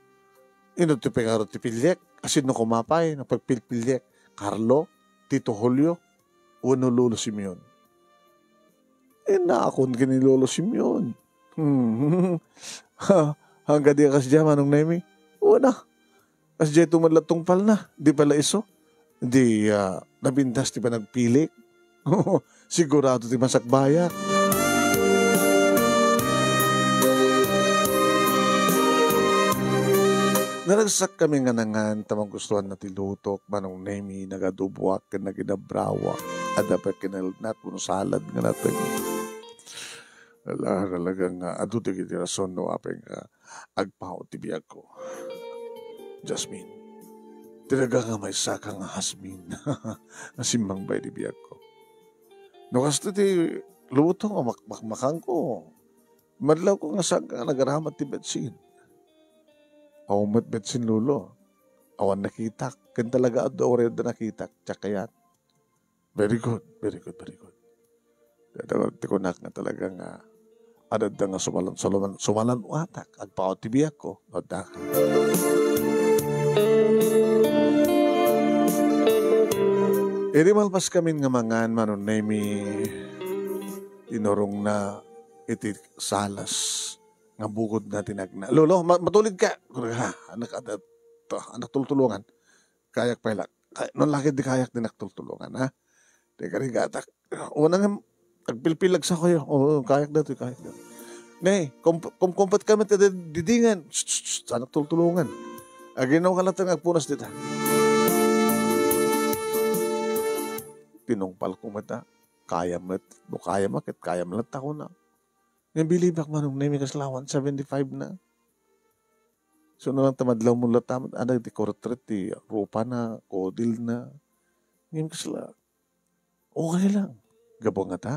ino ti pangaro ti piliek? Asino koma pay napagpilpiliek? Carlo, Tito Julio, wenno Lolo Simeon? Innaakon ken ni Lolo Simeon. Hmm. Ha, hangga di kasdiay, Manong Nemi? Una, kasdiay to met la tungpalna, di pay la isu. Di, ah, napintas ti panagpilik. Sigurado ti masakbayak. Naragsakkami nga nangan ta magustuanna ti lutok, Manong Nemi, nagaduboak ken naginabrawa. Adda pay kinalnat wenno salad nga nateng. Ala, talaga nga adu dagiti rason no apay nga agpaut ti biagko. Jasmine, talaga nga maysaka nga Jasmine nga simmangbaay ti biagko. No kasta ti luto nga mak-, makmakanko, madlawko nga saan ka nga nagaramat ti betsin. Awan met betsin, lolo. Awan nakitak. Ken talaga adda uray adda nakitak. Diak kayat. Very good, very good, very good. Dada, ti kunak nga talaga nga adda nga sumalan-, sumalan-, sumalan-atak, agpaut ti biagko, no adda. Idi malpaskamin nga mangan, Manong Nemi, inurongna iti salas nga bukodna ti nagna. "Lolo, ma-, matulid ka." Ha, anak, anak, anak tultulongan. Kayak pay la. Kay, no, lagi di kayak di naktultulongan, ha? Di ka rigatak. Una nga, agpilpilag sa kayo. Oo, kayak dati, kayak dati. Ne, kum-, kumkumpet kami ti didingan. Shh, shh, shh, anak tultulongan. Aginaw ka lang nga agpunas dita. Tinungpal ko mata. Kaya met, no kaya met, kaya met ako na. Nga bilibak, Manong Nemi, kasla awan, seventy-five na. So, na lang tamadlaw mo lang tamat, anak, ti kuretret, ti rupa na, kodil na. Ngayon, kasla, okay lang. Gapu nga ta,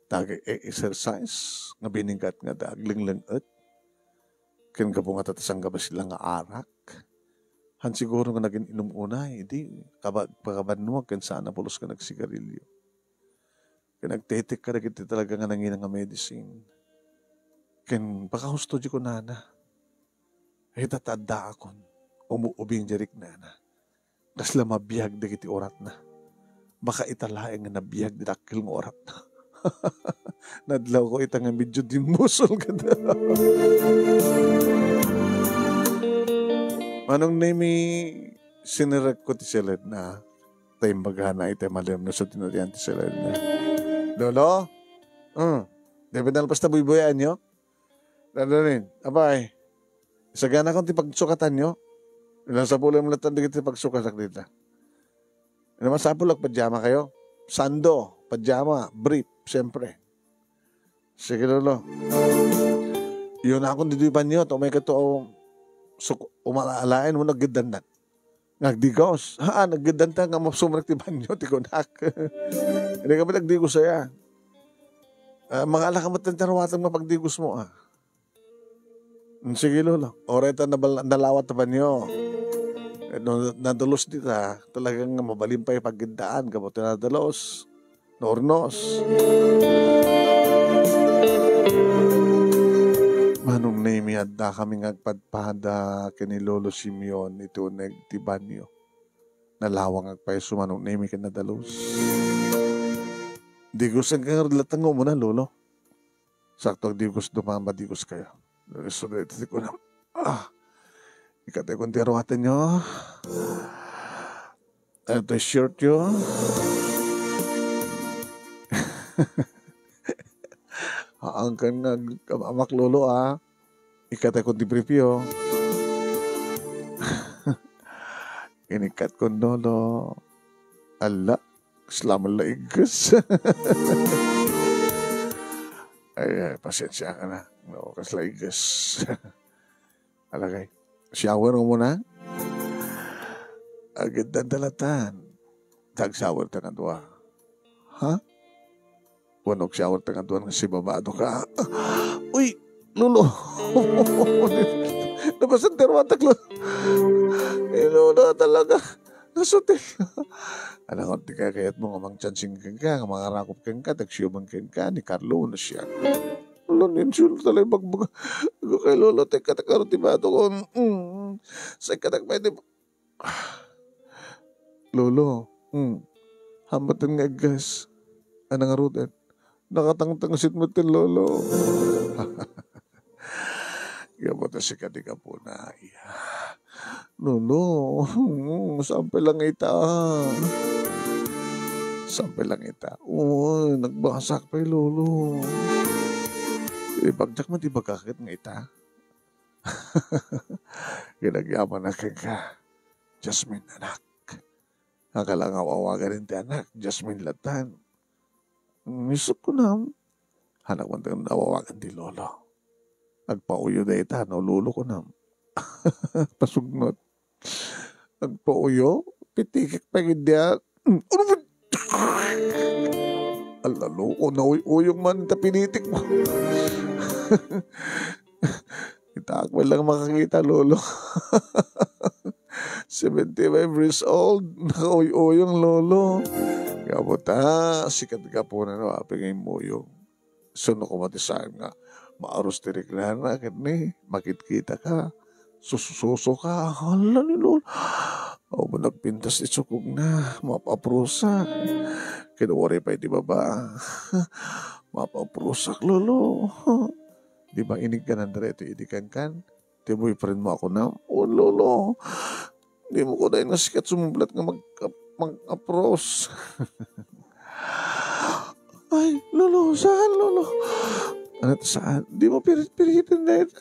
tag-e-exercise, nga biningkat nga ta, aglengleng-et. Ken gapu nga ta, ta sangga ba sila nga arak? Han siguro nga nagin-inum unay, di, kaba-, pakabannuag ken saan a pulos nga nagsigarilyo. Ken agtetek kadagiti talaga nga nangina nga medicine. Ken pakahusto di kunana. Ay, ta addaakon. Umuubing di riknana. Kasla mabiag dagiti uratna. Baka ita laeng nga nabiag di dakkel nga uratna. Nadlaw ko ita nga medyo dimmusol kada. Manong Nemi, sinirek ko ti siled na. Ta imbagana iti malim no sa tinurian ti siled na. Lolo? Hmm. Di ba nalpas ta buybuyaanyo? Nadanin, apay, isagana kon ti pagsukatanyo. Ilang sapulem latta dagiti pagsukatak dita. Ano masapul, agpajama kayo? Sando, pajama, brief, siyempre. Sige, lolo. Yun akong didibanyo, to may kato, suk-, umalaalain mo, naggidandan. Nga agdigos. Ha, nagdanta nga mapsumrek ti banyo, ti kunak. Hindi ka ba nagdigos aya? Ah, mga alak ka matentaruatan nga pagdigos mo, ah. Mm, sige, Lolo. Oray ta nabal-, nalawat ta banyo. Eh, no nadalos dita, talagang mabalin pay paggiddaan, gapu ta nadalos. Nornos. Manong Nemi, adda kami nga agpadpada ken ni Lolo Simeon iti uneg ti banyo. Nalawang agpayso Manong Nemi ken nadalos. Digosen ka ngarud latta nga umuna, Lolo. Sakto, agdigos, dumama, digos kayo. Isu dayta ti kunam. Ah, ikatayo kon ti aruatenyo. Ito shirt yo. Haangkan nga ag-, amak, Lolo, ah. Ikatayo kon ti brief yo. Inikat kon, Lolo. Ala, kasla man la igges. Ay, ay, pasensya ka na. No, kasla igges. Alagay. Shower mo muna? Agad dandalatan. Tag-shower ta nga dua. Ha? Wenno ag-shower ta nga dua nga sibabado ka? Uy, Lolo. Napasanterwatak, Lolo. Ni Lolo talaga. Nasutil. Anak, ti kakayat mo nga mangchansing kenka, nga mangarakop kenka, tagsiuman kenka, ni Carlo, no siya. Lolo, ninsiyon talaga bagbaga. Ago kay Lolo, teka, teka, ti bato ko. Mm. Sa ikatak pa, di ba? Lolo, mm. Hambatan nga aggas. Anang arudan? Nakatangtangsit met ti Lolo. Gapu ta sika ti gapuna, iya. Lolo, mm, saan pay lang ita? Saan pay lang ita? Oo, nagbasak pay, Lolo. Ibagak met, ibagak ket nga ita. Ginagyaman na kenka, Jasmine, anak. Akala nga awawagan ti anak, Jasmine latan. Isok kunam. Anak man tayo awawagan ti lolo. Agpauyo dayta, no, lolo kunam. Pasugnot. Agpauyo? Pitikek pa gid diak. Mm, ano ba? Ala, loko, nauy-uyong man ta pinitik mo. Itaak man lang makakita, lolo. Seventy-five years old, nakauy-uyong, lolo. Gapu ta, sikat gapuna no, apay nga immuyong. Saan no koma ti saan nga maarus ti riknana, ket ni, makitkita ka, susususo ka, hala ni Lolo. Awan nagpintas ti sukogna, mapaprusak. Ket uray pay ti baba, mapaprusak, Lolo. Di ba inikkanan daytoy idi kankan? Ti boyfriend mo a kunam? O, Lolo, di mo kunaen nga sikat sumublat nga mag-, mag-apros. Ay, Lolo, saan, Lolo? Ano to, saan? Di mo pirit-piritin na ito.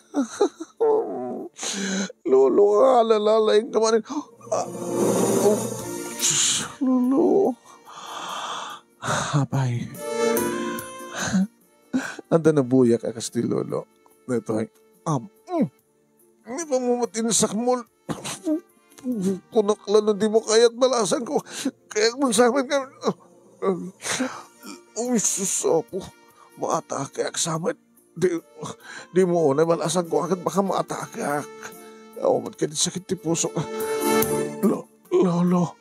Lolo, nga, alalaing ka man. Ah, oh, sus, Lolo. Apay. Anda nabuyak a kasti, Lolo. Daytoy. Am, mm. Ni pamamatin sakmol. Kunak la no di mo kayat balasan ko. Kaya mo sa amin nga. Uy, sus, apo. Maatake ak sa amin. Di, di mo unay balasan ko agad baka maatake ak. Awan ka di sakit ti puso ka. Lo, lolo.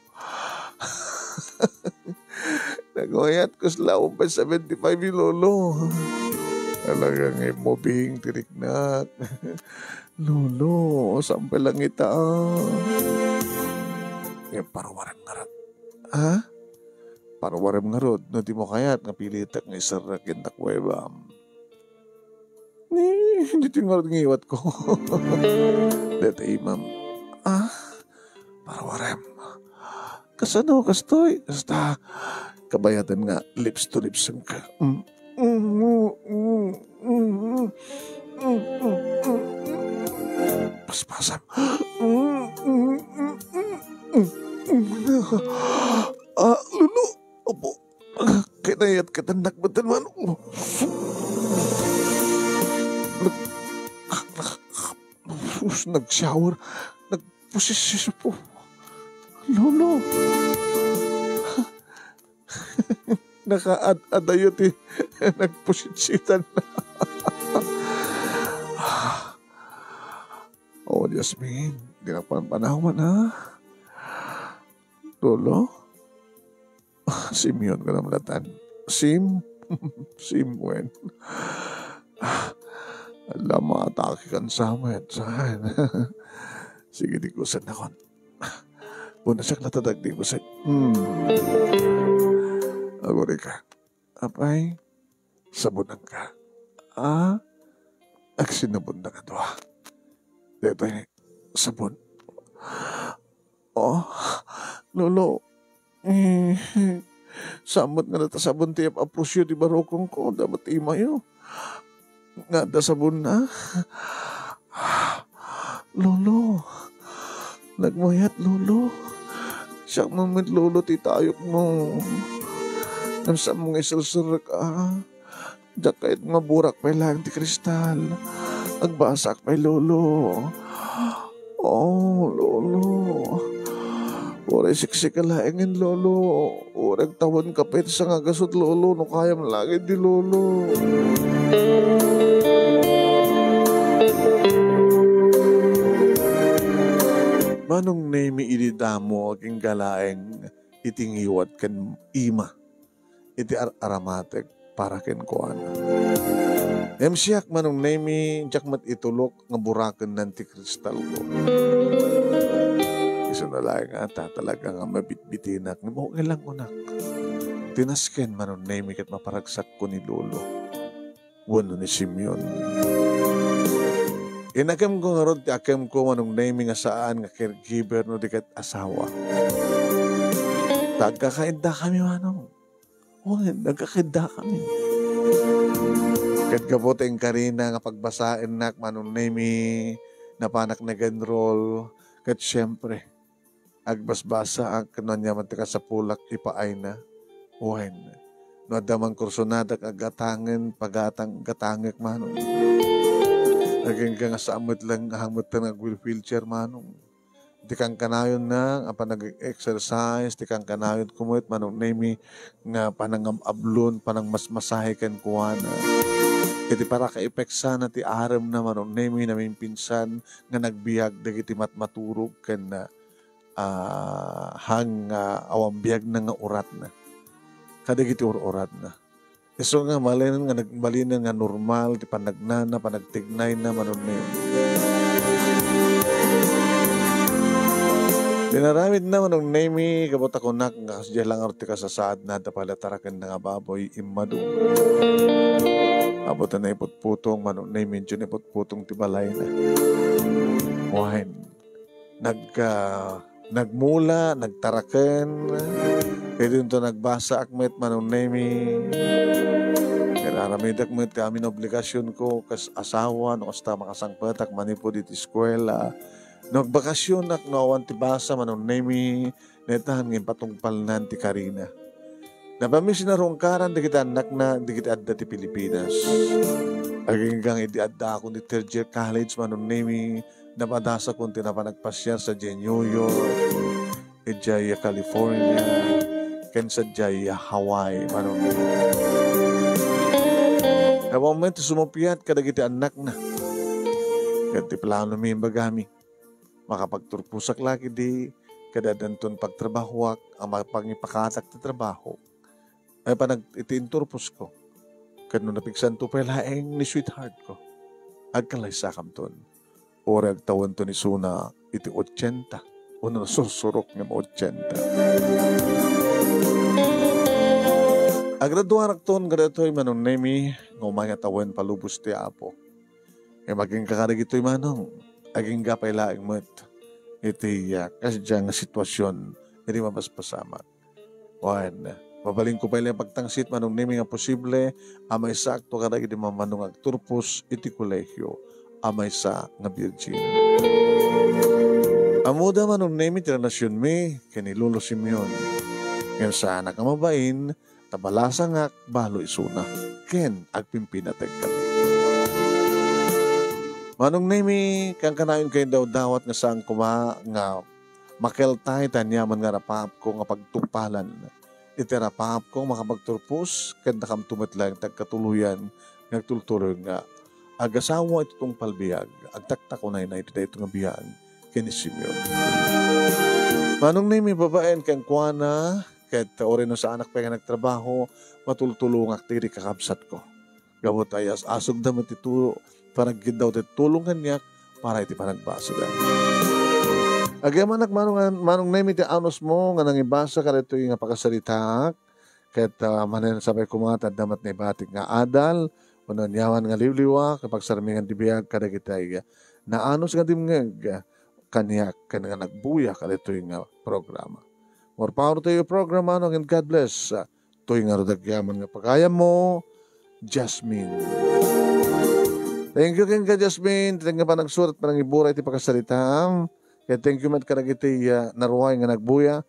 Naguyat ko sila, umpay seventy-five ni Lolo. Talagang imubing, tiriknak. Lolo, sampay lang ita. Ngayon, paruwarem ngarud. Ha? Paruwarem ngarud, no di mo kayat, nga pilitek nga iserrek intak webam. Ni, hindi ti ngarud ngiwat ko. Deta imam. Ah? Paruwarem. Kasano, kastoy? Kasta, kabayatan nga lips to lips ka. Mm. Paspasam. Ah, lolo. Apo. Kinayat ka tannak, ba't naman? Nag-, nag-, nag-shower. Nagpusis po. Lolo. Nakaad-adayo ti nagpusitsitan. O, Jasmine, dinak panpanawan, ha? Lolo? Simeon, kanam latan. Sim? Sim, wen. Ala, maatake kan samet, saan? Sige, di kusen nakon. Puna siak latadag di kusen. Hmm. Agurika. Apay, sabunanka. Ah? Agsinabon da kadua. Daytoy, sabon. Oh, Lolo. Eh, saan met nga natasabon ti ap-, apusyo ti barukongko, dapat imayo. Nga adda sabonna. Lolo. Nagmayat, Lolo. Siak man met, Lolo, ti tayokmo. Ngem saanmo nga iserserrek, a. Diak kayat nga burak pay laeng ti kristal. Agbasaak pay, Lolo. Oh, Lolo. Uray siksika laengen, Lolo. Uray agtawenka pay ti sangagasut, Lolo, no kayam laeng idi, Lolo. Manong Nemi, idi damo agingga laeng iti ngiwat ken ima iti ar-aramatek para kenkuana. Ngem siak, Manong Nemi, diak met itulok nga burakennan ti kristalko. Isuna laeng nga ta, talaga nga mabitbitinak, ngem okay lang kunak. Ti nasken, Manong Nemi, ket maparagsakko ni Lolo wenno ni Simeon. Inakemko ngarud ti akemko, Manong Nemi, nga saan nga caregiver no di ket asawa. Ta agkakaiddakami, Manong. Wen, nagkakidda kami. Ket gapu ta inkarina nga pagbasaennak, Manong Nemi, napanak nag-enroll. Ket siempre, agbasbasaak ken no ania man ti kasapulak ipaayna. Wen, no adda man kursonadak, aggatangen, pagatang-, gatangek, Manong. Agingga nga saan met laeng a hangmetten nga agwheelchair, Manong. Ti kankanayonna a panag-exercise, ti kankanayonko met, Manong Nemi, nga panangab-ablon, panangmasmasahe kenkuana. Iti parakaipeksa na ti aremna, Manong Nemi, namimpinsan nga nagbiag dagiti matmaturog ken, ah, hang nga awan biagna nga uratna kadagiti ur-uratna. Isu nga malinen nga nag-, malinen nga normal ti panagnana, panagtignayna, Manong Nemi. Inaramidna, Manong Nemi, gapu ta kunak nga kasdiay la ngarud ti kasasaadna, adda pay la tarakenna nga baboy immadu. Apo ta naiputputong, Manong Nemi, diay naiputputong ti balayna. Wen. Nag-, ah, nagmula, nagtaraken. Idinto nagbasaak met, Manong Nemi. Inaramidek met ti amin obligasionko kas asawa, no kasta makasangpetak manipud iti eskuela. No agbakasionak, no awan ti basa, Manong Nemi, naitan nga impatungpalnan ti karina. Napamisinarungkaran dagiti annakna dagiti adda ti Pilipinas. Aginggang idi addaakon ti third year college, Manong Nemi, napadasakon ti napan agpasiar sadiay New York, idiay California, ken sadiay Hawaii, Manong Nemi. Awan met ti sumuppiat kadagiti annakna. Ket ti planomi, imbagami, makapagturposak la ketdi, ket addanton pagtrabahoak a mapangipakatak ti trabaho. Ay panag-, iti inturposko. Ket no napigsanto pay laeng ni sweetheartko, agkalaysakamton. Uray agtawenton isuna iti ochenta, wenno sursurok nga ochenta. Agraduarakton kadatoy, Manong Nemi, nga umay nga tawen palubos ti Apo. Ngem agingga kadagitoy, Manong, agingga pay laeng met iti, ah, kasdiay nga sitwasion iti mapaspasamak. Wen, mabalinko pay la pagtangsit, Manong Nemi, nga posible a maysaakto kadagiti mamano nga agturpos iti kolegio a maysa nga birgin. Ammoda, Manong Nemi, ti relasionmi ken ni Lolo Simeon. Ngem saanak a mabain, ta balasangak balo isuna, ken agpimpinategkami. Manong Nemi, kankanayon kayat dawdawat nga saan koma nga makeltay ti aniaman nga rapaapko nga pagtungpalan. Iti rapaapko nga makapagturpos, ken dakamto met laeng ti agkatuloyan nga agtultuloy nga agasawa iti tungpal biag, agtaktakunayna iti daytoy nga biag ken ni Simeon. Manong Nemi, babaen kenkuana, ket uray no saanak pay nga nagtrabaho, matultulongak dagiti kakabsatko. Gapu ta as-asugda met ti tu-, panagkiddaw ti tulong kaniak para iti panagbasol. Agyamanak, Manong, Manong Nemi, ti anusmo nga nangibasa kadaytoy nga pakasaritaak. Ket, ah, manen sapay koma ti adda met naibatik nga adal, wenno aniaman nga liwliwa, ket pagsarmingan ti biag kadagiti naanus nga dimngeg kaniak ken nga nagbuya kadaytoy nga programa. More power to your program, Manong, and God bless. Toy ngarud agyaman nga pagayammo, Jasmine. Thank you kenka, Jasmine. Thank you nga panagsurat, panangiburay ti pakasaritaam. Ket thank you met kadagiti, ah, naruay nga nagbuya.